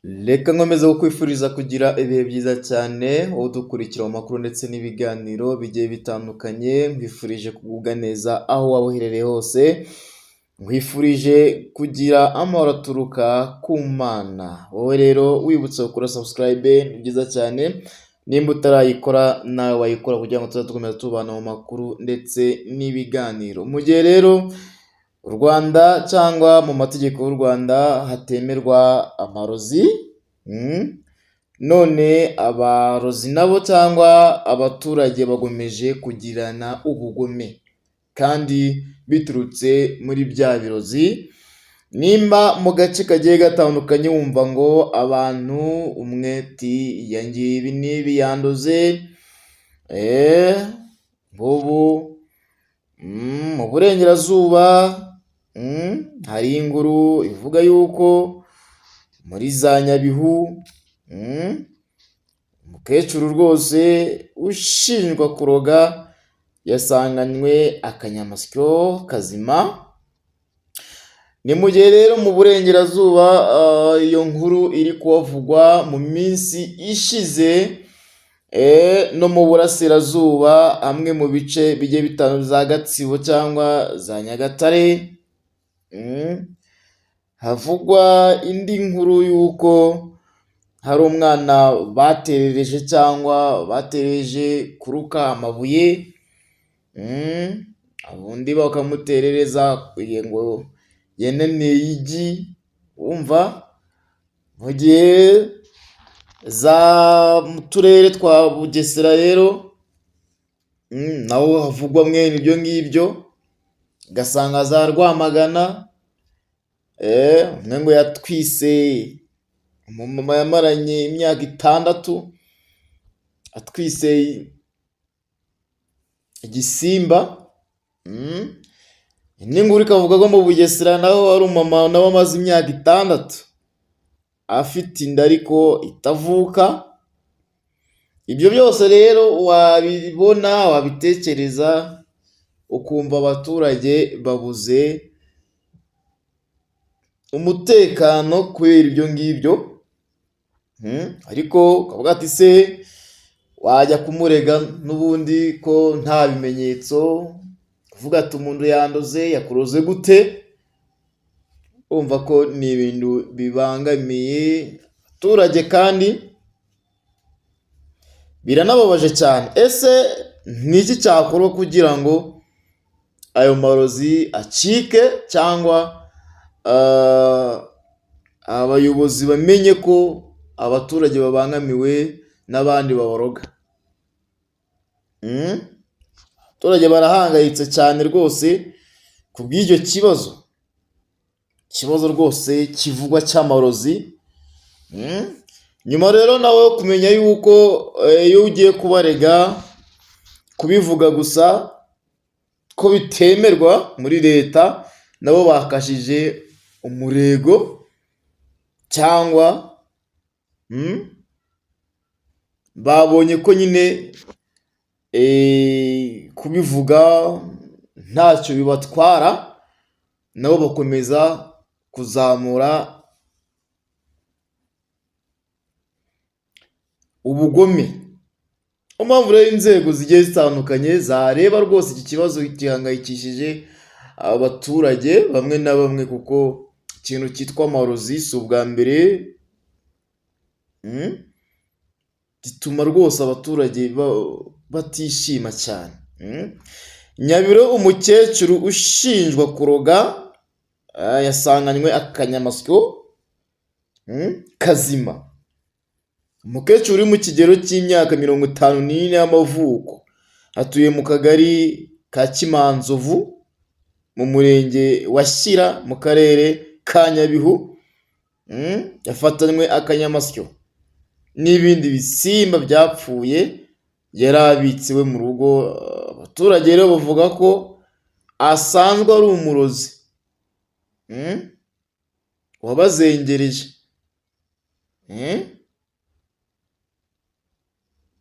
Reka nkomeze kukwifuriza kugira ibihe byiza cyane, wowe udukurikira mu makuru ndetse n'ibiganiro bigiye bitandukanye, nkwifurije kugubwa neza aho waba uherereye hose, nkwifurije kugira amahoro aturuka ku Mana. Wowe rero wibutse gukora subscribe ni byiza cyane, nimba utarayikora nawe wayikora kugira ngo tuzajye dukomeza tubana mu makuru ndetse n'ibiganiro. Mu gihe rero u Rwanda cyangwa mu mategeko y'u Rwanda hatemerwa amarozi, none abarozi nabo cyangwa abaturage bagomeje kugirana ubugome kandi biturutse muri bya birozi, nimba mu gace kagiye gatandukanye wumva ngo abantu umwe ati yangiye ibi n'ibi yandoze, nk'ubu mu burengerazuba hari inkuru ivuga yuko muri za Nyabihu umukecuru rwose ushinjwa kuroga yasanganywe akanyamasyo kazima, ni mu gihe rero mu burengerazuba iyo nkuru iri kuhavugwa mu minsi ishize, no mu burasirazuba hamwe mu bice bigiye bitandukanye za Gatsibo cyangwa za Nyagatare, havugwa indi nkuru y'uko hari umwana baterereje cyangwa baterereje kuruka amabuye, undi bakamuterereza ngo yananiye igi, urumva mu gihe za mu turere twa Bugesera rero naho havugwa mwene ibyo ngibyo, ugasanga za Rwamagana umwe ngo yatwise umumama yamaranye imyaka 6 atwise igisimba, indi nkuru ikavuga ko mu Bugesera naho hari umumama nawe amaze imyaka 6 afite inda ariko itavuka, ibyo byose rero wabibona wabitekereza ukumva abaturage babuze umutekano kubera ibyo ngibyo, ariko ukavuga ati se wajya kumurega n'ubundi ko nta bimenyetso, kuvuga ati umuntu yandoze yakuroze gute, urumva ko ni ibintu bibangamiye abaturage kandi biranababaje cyane. Ese ni iki cyakorwa kugira ngo ayo marozi acike cyangwa abayobozi bamenye ko abaturage babangamiwe n'abandi babaroga? Abaturage barahangayitse cyane rwose ku bw'icyo kibazo, ikibazo rwose kivugwa cy'amarozi, nyuma rero nawe yo kumenya yuko iyo ugiye kubarega kubivuga gusa ko bitemerwa muri leta, nabo bakajije umurego cyangwa babonye ko nyine kubivuga ntacyo bibatwara, nabo bakomeza kuzamura ubugome. Niyo mpamvu rero inzego zigiye zitandukanye zareba rwose iki kibazo gihangayikishije abaturage bamwe na bamwe kuko ikintu cyitwa amarozi si ubwa mbere, gituma rwose abaturage batishima cyane. Nyabiro umukecuru ushinjwa kuroga yasanganywe akanyamasyo kazima. Umukecuru uri mu kigero cy'imyaka 54 y'amavuko, atuye mu kagari ka Kimanzovu mu murenge wa Shyira mu karere ka Nyabihu, yafatanywe akanyamasyo n'ibindi bisimba byapfuye yari abitse iwe mu rugo, abaturage rero bavuga ko asanzwe ari umurozi wabazengereje.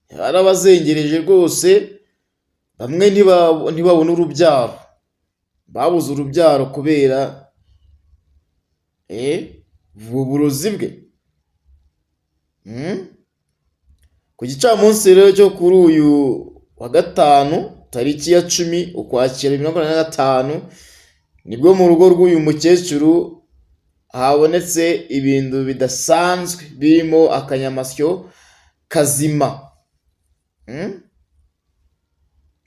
Yarabazengereje rwose bamwe ntibabona urubyaro, babuze urubyaro kubera ubu burozi bwe. Ku gicamunsi rero cyo kuri uyu wa gatanu tariki ya 10 Ukwakira 2025, nibwo mu rugo rw'uyu mukecuru habonetse ibintu bidasanzwe birimo akanyamasyo kazima,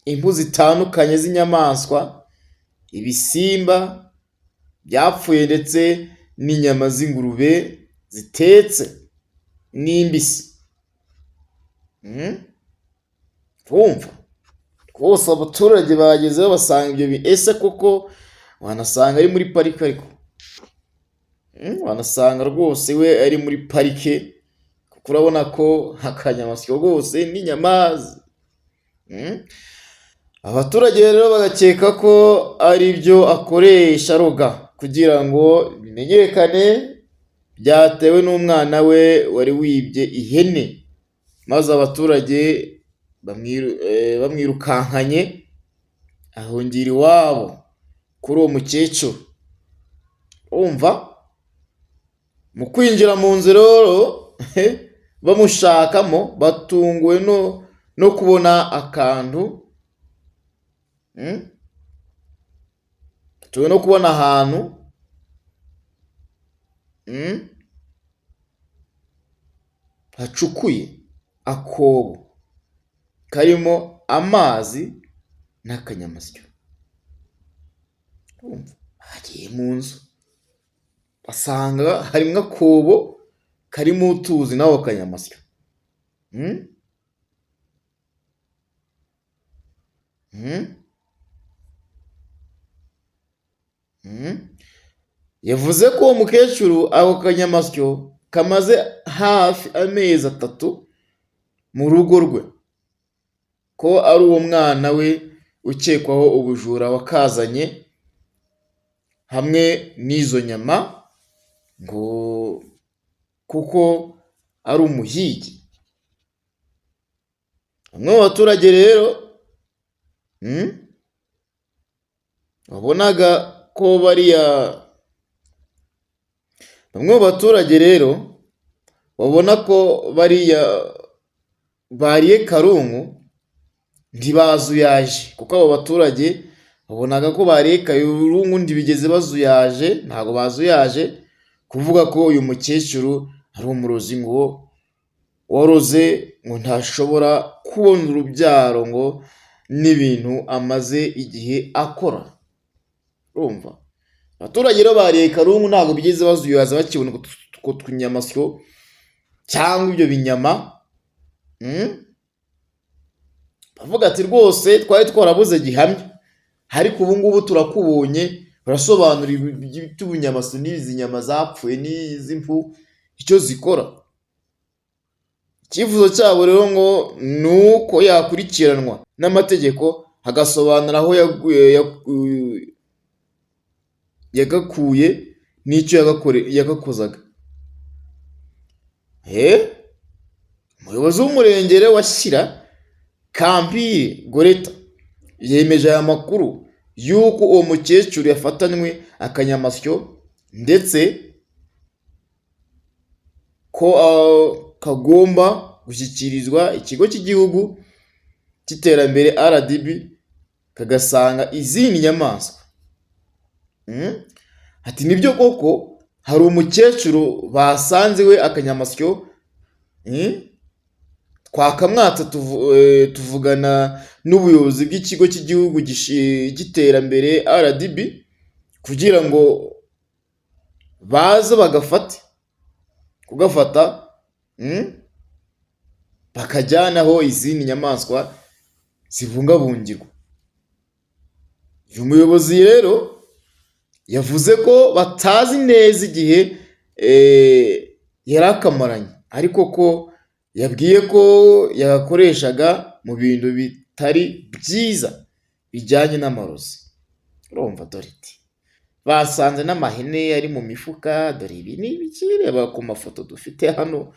impu zitandukanye z'inyamaswa, ibisimba byapfuye ndetse n'inyama z'ingurube zitetse n'imbisi. Urumva rwose abaturage bagezeho basanga ibyo, ese koko wanasanga ari muri parike, ariko wanasanga rwose we ari muri parike, kuko urabona ko akanyamasyo rwose n'inyama. Abaturage rero bagakeka ko ari byo akoresha aroga kugira ngo bimenyekane byatewe n'umwana we wari wibye ihene, maze abaturage bamwirukankanye ahungira iwabo kuri uwo mukecuru. Urumva mu kwinjira mu nzu rero bamushakamo, batunguwe no kubona akantu, batunguwe no kubona ahantu hacukuye akobo karimo amazi n'akanyamasyo. Bagiye mu nzu basanga harimo akobo karimo utuzi n'ako kanyamasyo. Yavuze ko uwo mukecuru ako kanyamasyo kamaze hafi amezi 3 mu rugo rwe, ko ari uwo mwana we ukekwaho ubujura wakazanye hamwe n'izo nyama, ngo kuko ari umuhigi. Bamwe mu baturage rero wabonaga ko bariya, bamwe mu baturage rero babona ko bariya bariye karungu ntibazuyaje, kuko abo baturage babonaga ko bariye karungu ntibigeze bazuyaje, ntabwo bazuyaje kuvuga ko uyu mukecuru ari umurozi, ngo waroze ngo ntashobora kubona urubyaro, ngo n'ibintu amaze igihe akora. Urumva abaturage rero bariye karungu ntabwo bigeze bazuyaza bakibona utwo tunyamasyo cyangwa ibyo binyama. Bavuga ati rwose twari twarabuze gihamya, ariko ubu ngubu turakubonye, urasobanura iby'ubunyamasyo n'izi nyama zapfuye n'iz'impu icyo zikora. Icyifuzo cyabo rero ngo ni uko yakurikiranwa n'amategeko, agasobanura aho yagakuye n'icyo yagakozaga. Umuyobozi w'umurenge rero wa Shyira, Kampire Goreta, yemeje aya makuru y'uko uwo mukecuru yafatanywe akanyamasyo, ndetse ko kagomba gushyikirizwa ikigo cy'igihugu cy'iterambere RDB, kagasanga izindi nyamaswa. Ati nibyo koko hari umukecuru basanze we akanyamasyo, twakamwatsa, tuvugana n'ubuyobozi bw'ikigo cy'igihugu cy'iterambere RDB kugira ngo baze bagafate, kugafata bakajyana aho izindi nyamaswa zibungabungirwa. Uyu muyobozi rero yavuze ko batazi neza igihe yari akamaranye, ariko ko yabwiye ko yagakoreshaga mu bintu bitari byiza bijyanye n'amarozi. Urumva dore iti basanze n'amahene ari mu mifuka, dore ibi ni ibiki, reba ku mafoto dufite hano,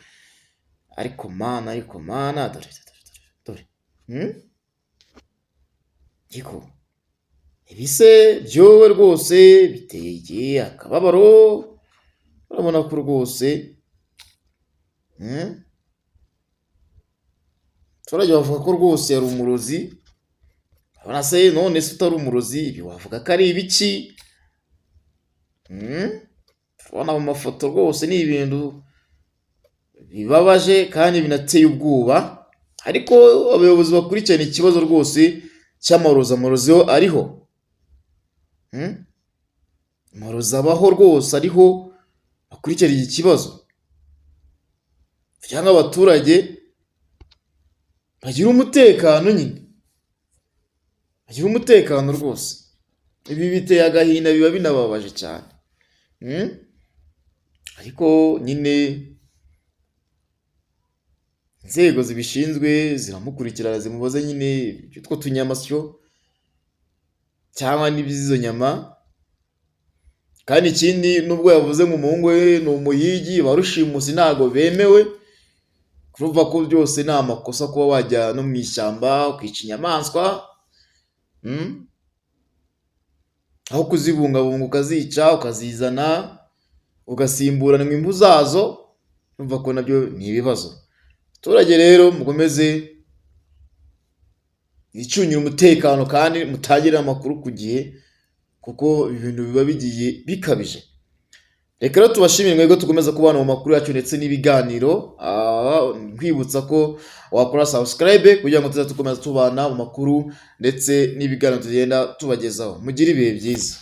ariko mana, ariko mana, dore dore dore dore. Ariko ibi se byowe rwose biteye akababaro, urabona ko rwose. Abaturage bavuga ko rwose yari umurozi. Urabona se, none se utari umurozi ibi wavuga ko ari ibiki? Urabona mu mafoto rwose ni ibintu bibabaje kandi binateye ubwoba, ariko abayobozi bakurikirana ikibazo rwose cy'amarozi, amarozi yo ariho. Amarozi abaho rwose, ariho, bakurikirana iki kibazo cyangwa abaturage bagira umutekano nyine, bagira umutekano rwose. Ibi biteye agahinda, biba binababaje cyane. Ariko nyine inzego zibishinzwe ziramukurikirana, zimubaze nyine iby'utwo tunyamasyo cyangwa n'iby'izo nyama. Kandi ikindi, nubwo yavuze ngo umuhungu we ni umuhigi, ba rushimusi ntabwo bemewe. Urumva ko byose ni amakosa kuba wajya no mu ishyamba ukica inyamaswa, aho kuzibungabunga ukazica, ukazizana, ugasimburanwa impu zazo, urumva ko nabyo ni ibibazo. Abaturage rero mukomeze mwicungire umutekano kandi mutangire amakuru ku gihe, kuko ibi bintu biba bigiye bikabije. Reka rero tubashimire mwebwe dukomeza kubana mu makuru yacu ndetse n'ibiganiro, nkwibutsa ko wakora subscribe kugira ngo tuzajye dukomeza tubana mu makuru ndetse n'ibiganiro tugenda tubagezaho. Mugire ibihe byiza.